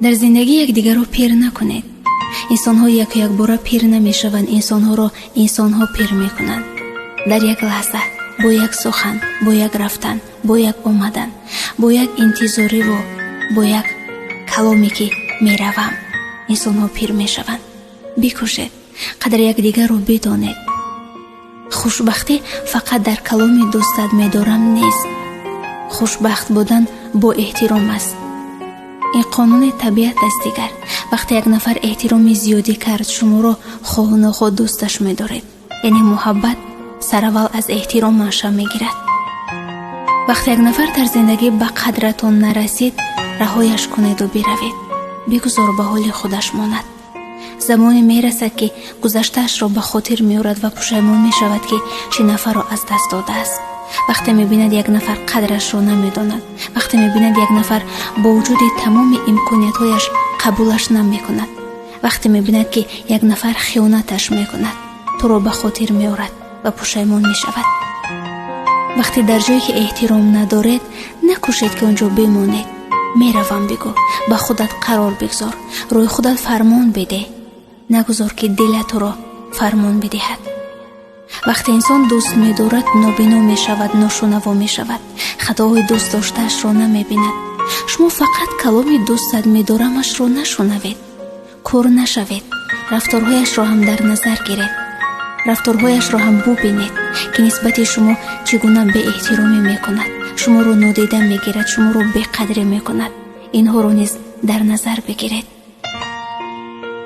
Дар зиндагӣ якдигарро пир накунед. Инсонҳо яку якбора пир намешаванд, инсонҳоро инсонҳо пир мекунанд. Дар як лаҳза, бо як сухан, бо як рафтан, бо як омадан, бо як интизориву бо як каломе, ки меравам, инсонҳо пир мешаванд. Бикӯшед, қадри якдигарро бидонед. Хушбахтӣ фақат дар каломи «дӯстат медорам» нест. Хушбахт будан бо эҳтиром аст. Ин қонуни табиат аст. Дигар вақте як нафар эҳтироми зиёдӣ кард, шуморо хоҳу нохоҳ дӯсташ медоред. Яъне муҳаббат сараввал аз эҳтиром манша мегирад. Вақте як нафар дар зиндагӣ ба қадратон нарасид, раҳояш кунеду биравед. Бигузор ба ҳоли худаш монад. Замоне мерасад, ки гузаштаашро ба хотир меорад ва пушаймон мешавад, ки чӣ нафарро аз даст додааст. Вақте мебинад, як нафар қадрашро намедонад, вақте мебинад, як нафар бо вуҷуди тамоми имкониятҳояш қабулаш намекунад, вақте мебинад, ки як нафар хиёнаташ мекунад, туро ба хотир меорад ва пушаймон мешавад. Вақте дар ҷое, ки эҳтиром надоред, накӯшед, ки он ҷо бимонед. «Меравам» бигӯ, ба худат қарор бигзор, рӯи худат фармон бидеҳ. Нагузор, ки дила туро фармон бидиҳад. Вақте инсон дӯст медорад, нобино мешавад, ношунаво мешавад, хатоҳои дӯст доштаашро намебинад. Шумо фақат каломи «дӯстат медорамашро» нашунавед, кӯр нашавед, рафторҳояшро ҳам дар назар гиред, рафторҳояшро ҳам бубинед, ки нисбати шумо чӣ гуна беэҳтиромӣ мекунад, шуморо нодида мегирад, шуморо беқадрӣ мекунад. Инҳоро низ дар назар бигиред.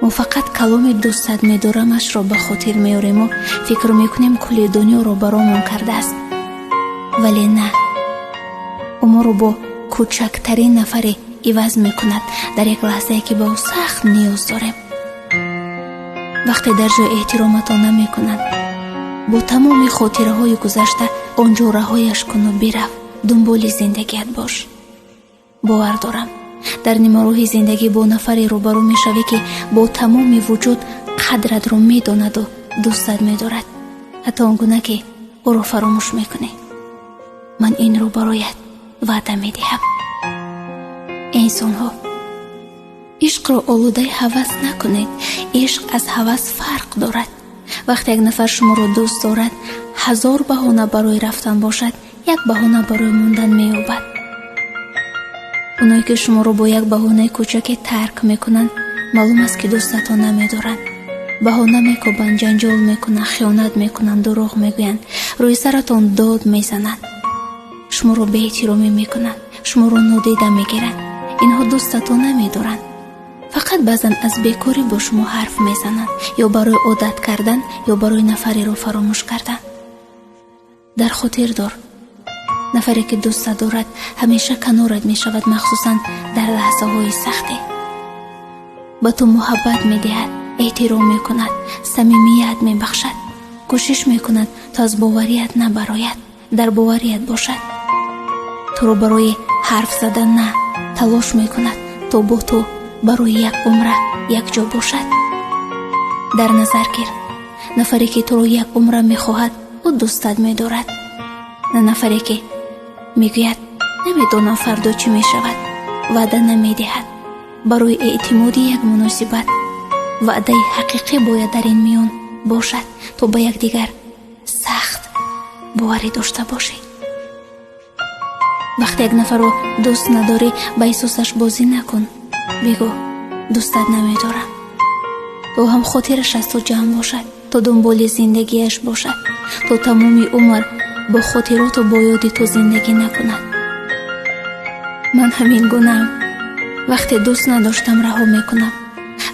Мо фақат каломи «дӯстат медорамашро» ба хотир меорему фикр мекунем, кулли дунёро баромон кардааст. Вале на, ӯ моро бо кӯчактарин нафаре иваз мекунад дар як лаҳзае, ки ба ӯ сахт ниёз дорем. Вақте дар ҷой эҳтироматон намекунанд, бо тамоми хотираҳои гузашта он ҷо раҳояш куну бирав, дунболи зиндагият бош. Бовар дорам, дар нимароҳи зиндагӣ бо нафаре рӯбарӯ мешавӣ, ки бо тамоми вуҷуд қадратро медонаду дӯстат медорад, ҳатто он гуна, ки ӯро фаромӯш мекунӣ. Ман инро бароят ваъда медиҳам. Инсонҳо, ишқро олудаи ҳавас накунед. Ишқ аз ҳавас фарқ дорад. Вақте як нафар шуморо дӯст дорад, ҳазор баҳона барои рафтан бошад, як баҳона барои мондан меёбад. Оное, ки шуморо бо як баҳонаи кӯчаке тарк мекунанд, маълум аст, ки дӯстатон намедоранд. Баҳона мекобанд, ҷанҷол мекунанд, хиёнат мекунанд, дурӯғ мегӯянд, рӯи саратон дод мезананд, шуморо беэҳтиромӣ мекунанд, шуморо нодида мегиранд. Инҳо дӯстатон намедоранд. Фақат баъзан аз бекорӣ бо шумо ҳарф мезананд ё барои одат кардан, ё барои нафареро фаромӯш кардан. Дар хотир дор, нафаре, ки дӯстат дорад, ҳамеша канорат мешавад, махсусан дар лаҳзаҳои сахтӣ. Ба ту муҳаббат медиҳад, эҳтиром мекунад, самимият мебахшад, кӯшиш мекунад, то аз боварият набарояд, дар боварият бошад. Туро барои ҳарф задан на, талош мекунад, то бо ту барои як умра якҷо бошад. Дар назар гир, нафаре, ки туро як умра мехоҳад, ӯ дӯстат медорад, на нафаре, ки мегӯяд: «Намедонам, фардо чӣ мешавад», ваъда намедиҳад. Барои эътимоди як муносибат ваъдаи ҳақиқӣ бояд дар ин миён бошад, то ба якдигар сахт боварӣ дошта бошед. Вақте як нафарро дӯст надорӣ, ба эҳсосаш бозӣ накун. Бигӯ: «Дӯстат намедорам», то ҳам хотираш аз ту ҷамъ бошад, то дунболи зиндагиаш бошад, то тамоми умр бо хотироту бо ёди ту зиндагӣ накунад. Ман ҳамин гунаам. Вақте дӯст надоштам, раҳо мекунам.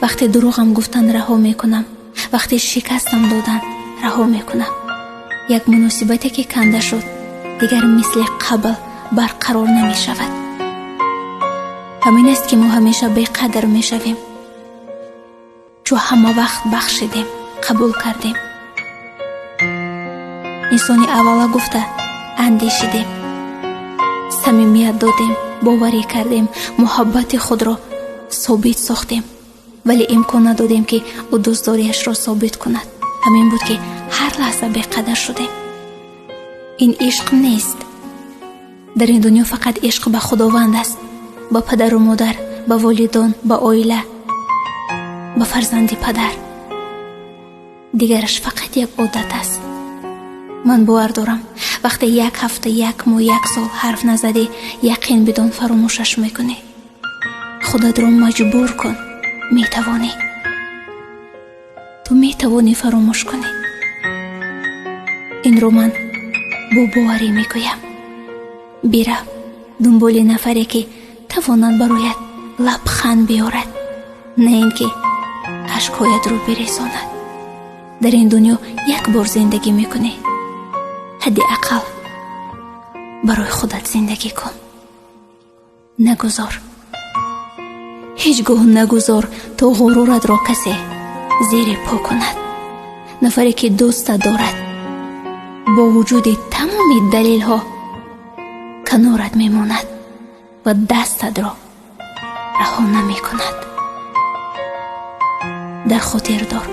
Вақте дурӯғам гуфтан, раҳо мекунам. Вақте шикастам додан, раҳо мекунам. Як муносибате, ки канда шуд, дигар мисли қабл барқарор намешавад. Ҳамин аст, ки мо ҳамеша беқадр мешавем, чун ҳама вақт бахшидем, қабул кардем. Инсони аввала гуфта андешидем, самимият додем, боварӣ кардем, муҳаббати худро собит сохтем, вале имкон надодем, ки ӯ дӯстдориашро собит кунад. Ҳамин буд, ки ҳар лаҳза беқадр шудем. Ин ишқ нест. Дар ин дунё фақат ишқ ба Худованд аст, ба падару модар. ба волидон, ба оила, ба фарзанди падар. Дигараш фақат як одат аст. Ман бовар дорам, вақте як ҳафта, як моҳ, як сол ҳарф назадӣ, яқин бидон, фаромӯшаш мекунӣ. Худатро маҷбур кун, метавонӣ. Ту метавонӣ фаромӯш кунӣ. Инро ман бо боварӣ мегӯям. Бирав дунболи нафаре, ки тавонад бароят лабханд биёрад, на ин ки ашкҳоятро бирезонад. Дар ин дунё як бор зиндагӣ мекунӣ, ҳадди ақал барои худат зиндагӣ кун. Нагузор, ҳеҷ гоҳ нагузор, то ғуруратро касе зери по кунад. Нафаре, ки дӯстат дорад, бо вуҷуди тамоми далелҳо канорат мемонад ва дастатро раҳо намекунад. Дар хотир дор.